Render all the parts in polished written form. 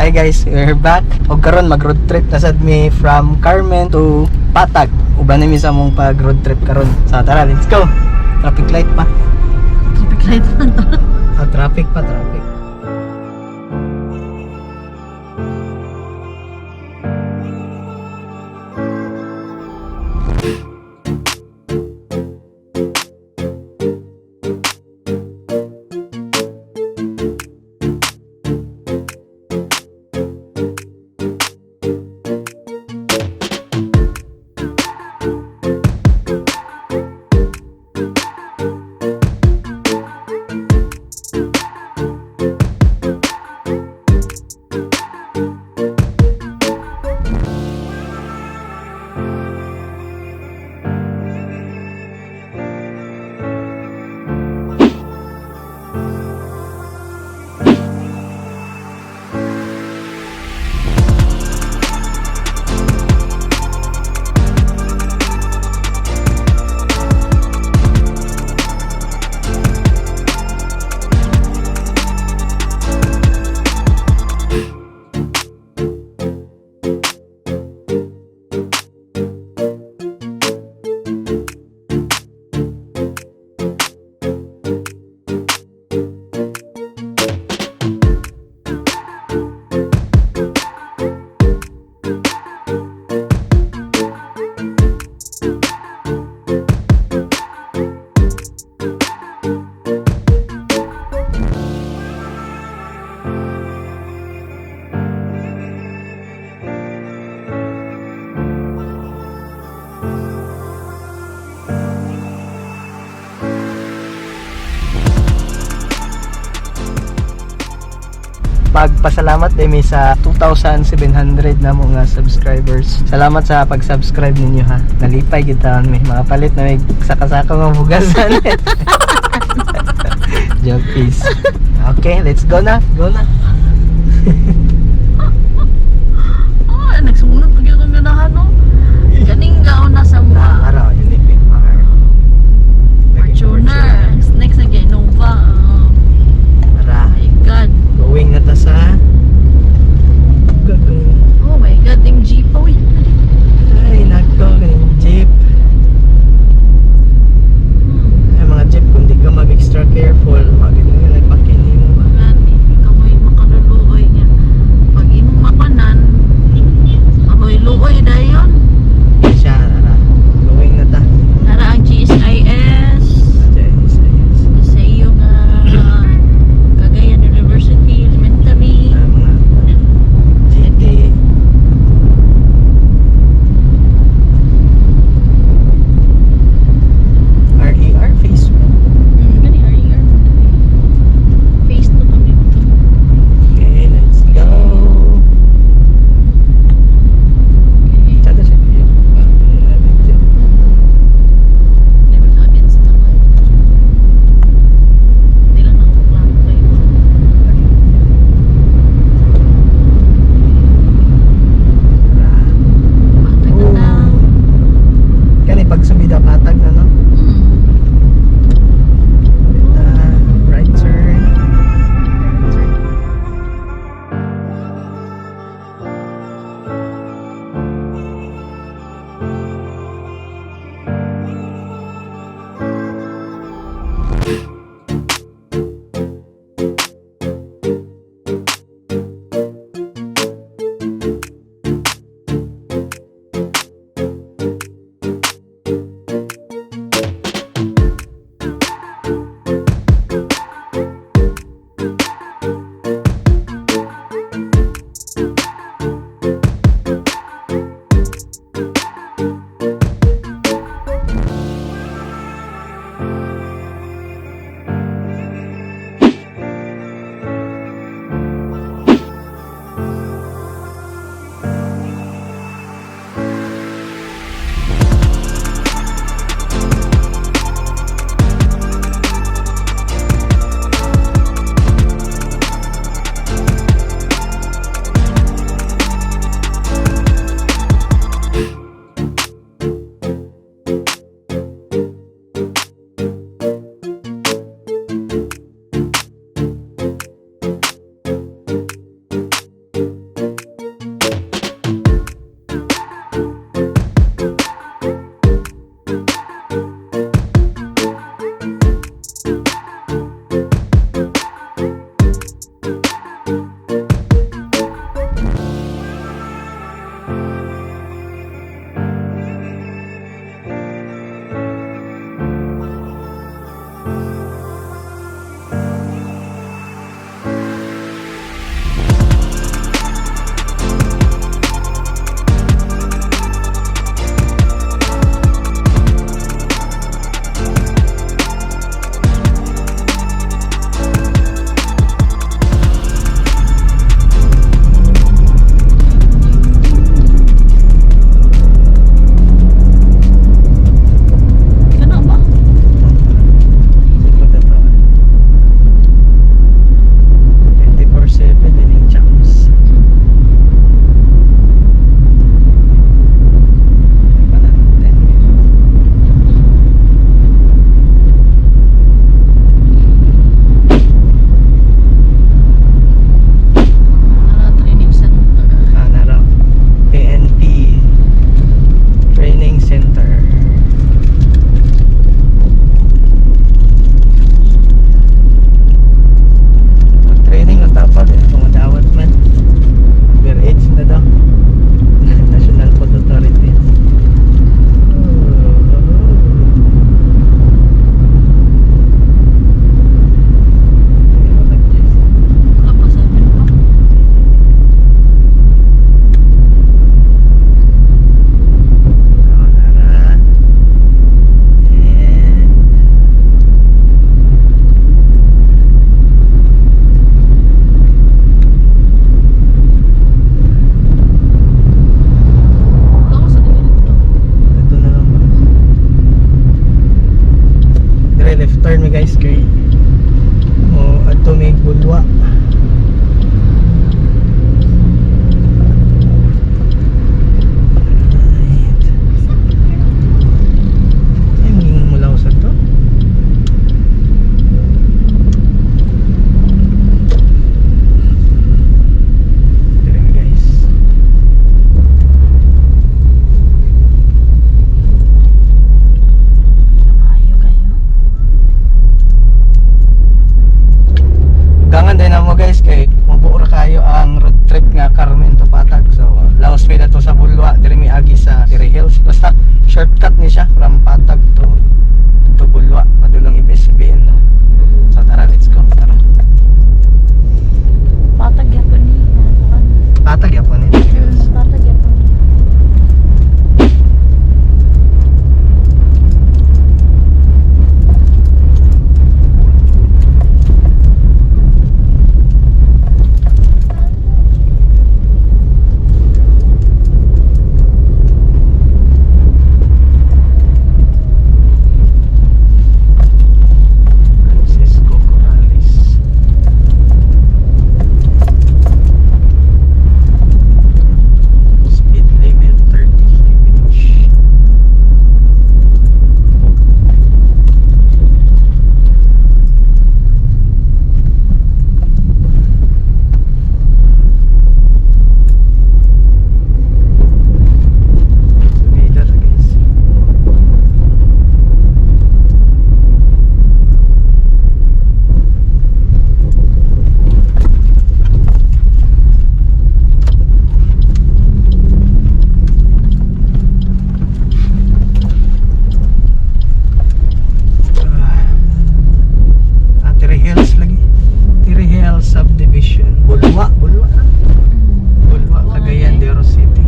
Hi guys, we're back. Og karon mag road trip na sad mi from Carmen to Patag. Uban na mi sa among pag road trip karon. So tara, let's go. Traffic light pa. Traffic light man to. Ah, traffic pa, traffic. Pagpasalamat din mi sa 2,700 na mga subscribers. Salamat sa pag-subscribe ninyo ha. Nalipay kita mi mga palit na may saka-saka nga bugasan. Joke peace. Okay, let's go na. Go na. Oh, nagsunod pag yung ganahan no. Kaning gaon na sa mga Araw, yun yung car. Fortuner. Next na kay Innova. Oh Tara, my God. going na ta sa Oh my God, ding jeep. Uy. Ay, nako, ganing jeep. Ay, mga jeep, kung di ka mag-extra careful, maganda yun, ay pakinin mo ba? Gani, ikaw ay makaluluoy niya. Turn mi, guys, kay mo adto may Bulua. Right. Ay, maging mulaw sa to. Dire mi, guys. Maayo kayo. Gangan din mo, guys, kay mabuo ra kayo ang road trip nga Carmen to Patag. So laos mi to sa Bulua, diri mi agi sa Terry Hills. Basta shortcut ni siya from Patag to Bulua padulong ABS-CBN, no. So tara, let's go. Tara. Patag yapon ni. Patag yapon ni. Patag yapon. Francisco Corrales. Speed limit 30 kph. Subida ta, guys. Ah, Terry Hills lagi. Terry Hills Subdivision. Bulua, Bulua na. Bulua, Cagayan de Oro City.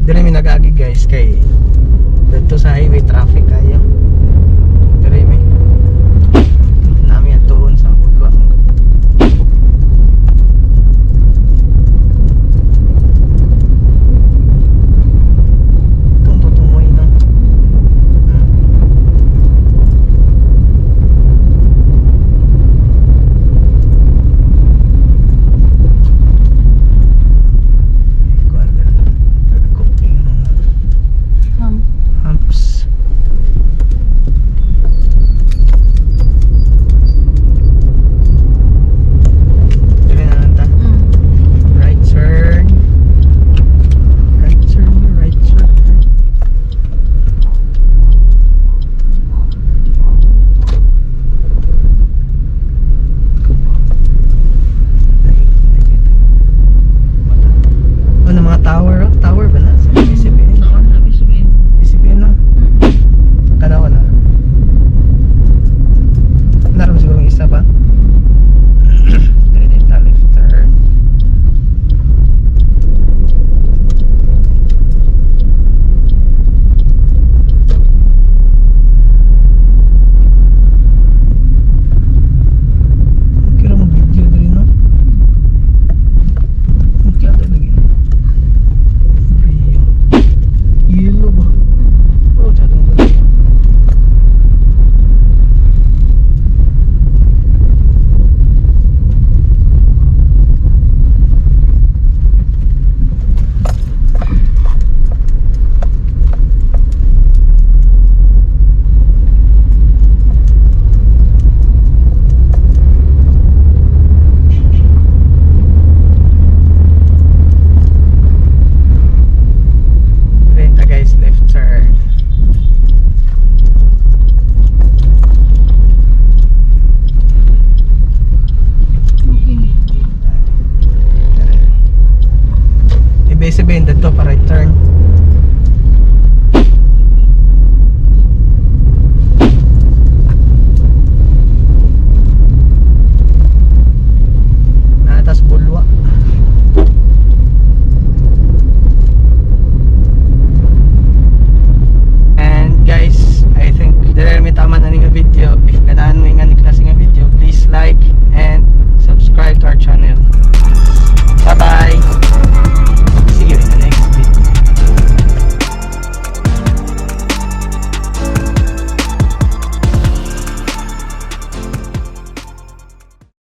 Dire mi nag-agi, guys, kay dito sa highway traffic kayo. Dire mi. Nami atuon sa Bulua. Itong tutumoy, no? Ay, kuwan din. Dagko yung mga humps. Dili na lang ta. Right turn. Right turn, right turn. Ay, nakita. Mata. Ano mga tower? Oh? Tower ba na? Sa ABS-CBN? Saan sabi sabihin? ABS-CBN, no? Kanawa na. Naroon siguro yung isa pa. Dire dito, left turn. Kira mo video diri, no? Ang kaya lagi. Brio. Yellow ba? Oh, jadong ba? Renta, guys, left turn. Okay. Ibig sabihin dito pa right turn.